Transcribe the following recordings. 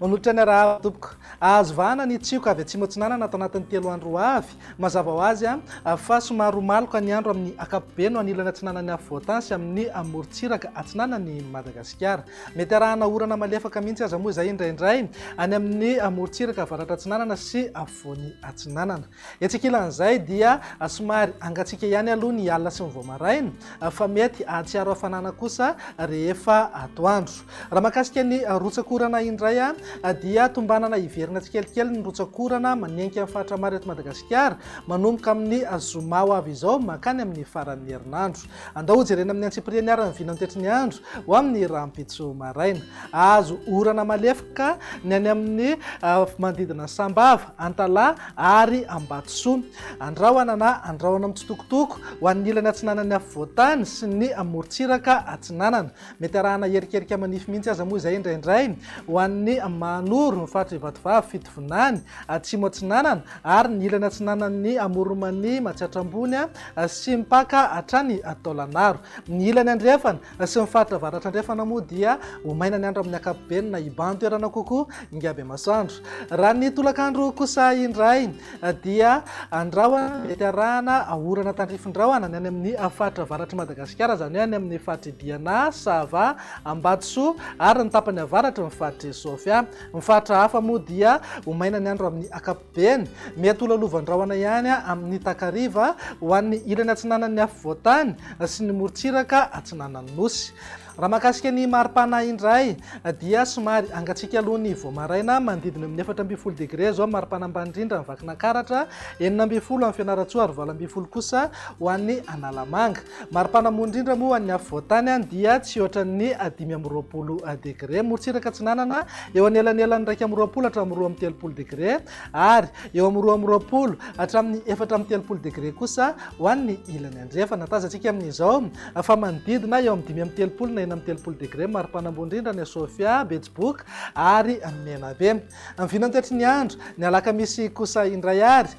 Manolotra ny arahaba tompoko. Azo vahana ny tsioka avy atsimo atsinanana ato anatin'ny 3 andro ho avy. Mazava ho azy fa somary ho maloka ny andro amin'ny ankapobeny ho an'ilany atsinanan'ny afovoan-tany sy amin'ny morontsiraka atsinanan'i Madagasikara. Mety arahana orana malefaka mihitsy aza moa izay indraindray any amin'ny morontsiraka avaratra atsinanana sy afovoany atsinanana. Etsy ankilan'izay dia somary hangatsiaka ihany aloha ny alina sy ny vao maraina fa mety hahatsiaro hafanana kosa rehefa atoandro. Raha mahakasika ny rotsak'orana indray dia tombanana hiverina tsikelikely ny rotsak'orana manenika ny faritra maro eto Madagasikara manomboka amin'ny zoma ho avy izao mankany amin'ny faran'ny herinandro. Andao hojerena amin'ny antsipiriany ary ny vinantetry ny andro ho amin'ny rahampitso maraina. Hahazo orana malefaka ny any amin'ny manodidina an'i Sambava, Antalaha ary Ambatosoa. Andrahona na andrahona mitsitokotoko ho an'ny ilany atsinanan'ny afovoan-tany sy ny morontsiraka atsinanana. Mety arahana erikerika manify mihitsy aza moa izay indraindray ho an'ny Mahanoro, ny faritr'i Vatovavy, Fitovinany, Atsimo Atsinanana ary ny ilany atsinanan'ny Amoron'i Matsiatra Ambony sy mipaka hatrany Taolagnaro. Ny ilany andrefana sy ny faritra avaratra andrefana moa dia ho maina ny andro amin'ny ankapobeny na hibahan-toerana kokoa Ingabemasoandro. Raha ny tolakandro kosa indray dia andrahona mety arahana orana tandrifin-drahona ny any amin'ny faritra avaratr'i Madagasikara, izany hoe any amin'ny faritr'i Diana, Sava, Ambatosoa ary ny tapany avaratry ny faritr'i Sofia. Ny faritra hafa moa dia ho maina ny andro amin'ny ankapobeny. Mety ho lalovan-drahona ihany amin'ny takariva ho an'ny ilany atsinanan'ny afovoan-tany sy ny morontsiraka atsinanan'ny Nosy. Raha mahakasika ny maripana indray dia somary hangatsiaka aloha ny vao maraina, manodidina eo amin'ny 14 degre izao ny maripana ambany indrindra any Vakinankaratra, 16 any Fianarantsoa ary 18 kosa ho an'ny Analamanga. Maripana ambony indrindra moa ho an'ny afovoan-tany dia tsy hoatran'ny 25 degre. Morontsiraka atsinanana eo anelanelan'ny 21 hatramin'ny 32 degre ary eo amin'ny 22 hatramin'ny 34 degre kosa ho an'ny ilany andrefana. Tazantsika amin'izao fa manodidina eo amin'ny 35 na 36 degre maripana ambony indrindra any Sofia, Betsiboka ary Menabe. Ny vinantoetry ny andro, ny alakamisy kosa indray ary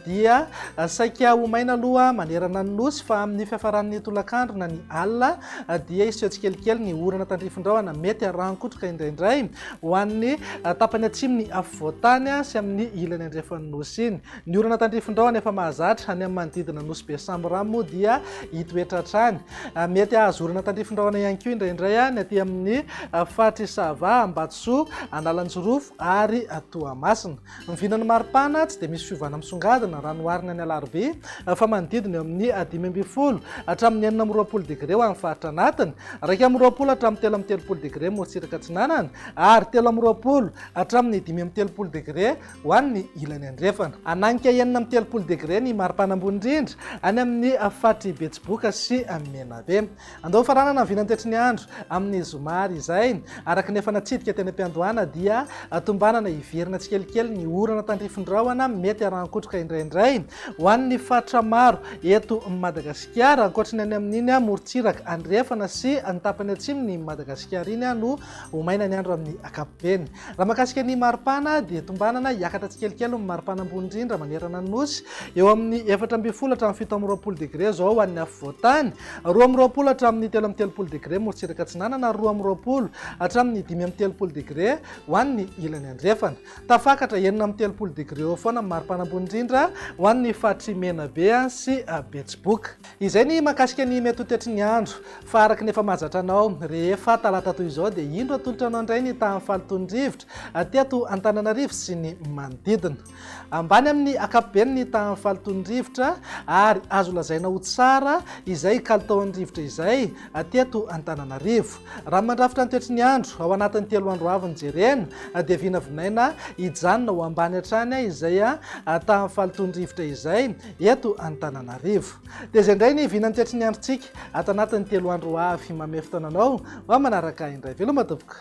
dia saika ho maina aloha manerana ny Nosy fa amin'ny fiafaran'ny tolakandro na ny alina dia hiseho tsikelikely ny orana tandrifin-drahona mety haran-kotroka indraindray ho an'ny tapany atsimon'ny afovoan-tany sy amin'ny ilany andrefan'ny Nosy iny. Ny orana tandrifin-drahona efa mahazatra any amin'ny manodidina Nosy Be Sambirano moa dia hitoetra hatrany. Mety hahazo orana tandrifin-drahona ihany koa indraindray ny aty amin'ny faritr'i Sava, Ambatosoa, Analanjirofo ary Toamasina. Ny vinan'ny maripana tsy dia misy fiovana misongadina raha noharina ny alarobia fa manodidina eo amin'ny 15 hatramin'ny 26 degre ho an'ny faritra anatiny, 21 hatramin'ny 33 degre morontsiraka atsinanana ary 23 hatramin'ny 35 degre ho an'ny ilany andrefana. Hananika 36 degre ny maripana ambony indrindra any amin'ny faritr'i Betsiboka sy Menabe. Andao hofaranana ny vinantetry ny andro amin'ny zoma ary izay. Araka ny efa natsidika teny am-piandohana dia tombanana hiverina tsikelikely ny orana tandrifin-drahona mety haran-kotroka indraindray ho an'ny faritra maro eto Madagasikara. Ankoatry ny any amin'iny morontsiraka andrefana sy ny tapany atsimon'i Madagasikara iny no ho maina ny andro amin'ny ankapobeny. Raha mahakasika ny maripana dia tombanana hiakatra tsikelikely ny maripana ambony indrindra manerana ny Nosy, eo amin'ny 14 hatramin'ny 27 degre izao ho an'ny afovoan-tany, 22 hatramin'ny 33 degre morontsiraka atsinanana ary 22 hatramin'ny 35 degre ho an'ny ilany andrefana. Tafakatra 36 degre eo foana ny maripana ambony indrindra ho an'ny faritr'i Menabe sy Betsiboka. Izay ny mahakasika ny mety ho toetry ny andro, fa araka ny efa mahazatra anao, rehefa talata toy izao dia indro atolotra anao indray ny tahan'ny fahalotoan'ny rivotra teto Antananarivo sy ny manodidina. Ambany amin'ny ankapobeny ny tahan'ny fahalotoan'ny rivotra ary azo lazaina ho tsara izay kalitaon'ny rivotra izay teto Antananarivo. Raha ny mandrafitra ny toetry ny andro ao anatin'ny 3 andro avy no jerena dia vinavinaina hijanona ho ambany hatrany izay tahan'ny fahalotoan'ny rivotra izay eto Antananarivo. Dia izay indray ny vinantetry ny androntsika ato anatin'ny 3 andro ho avy. Mamehy fotoana anao ho amin'ny manaraka indray. Veloma tompoko.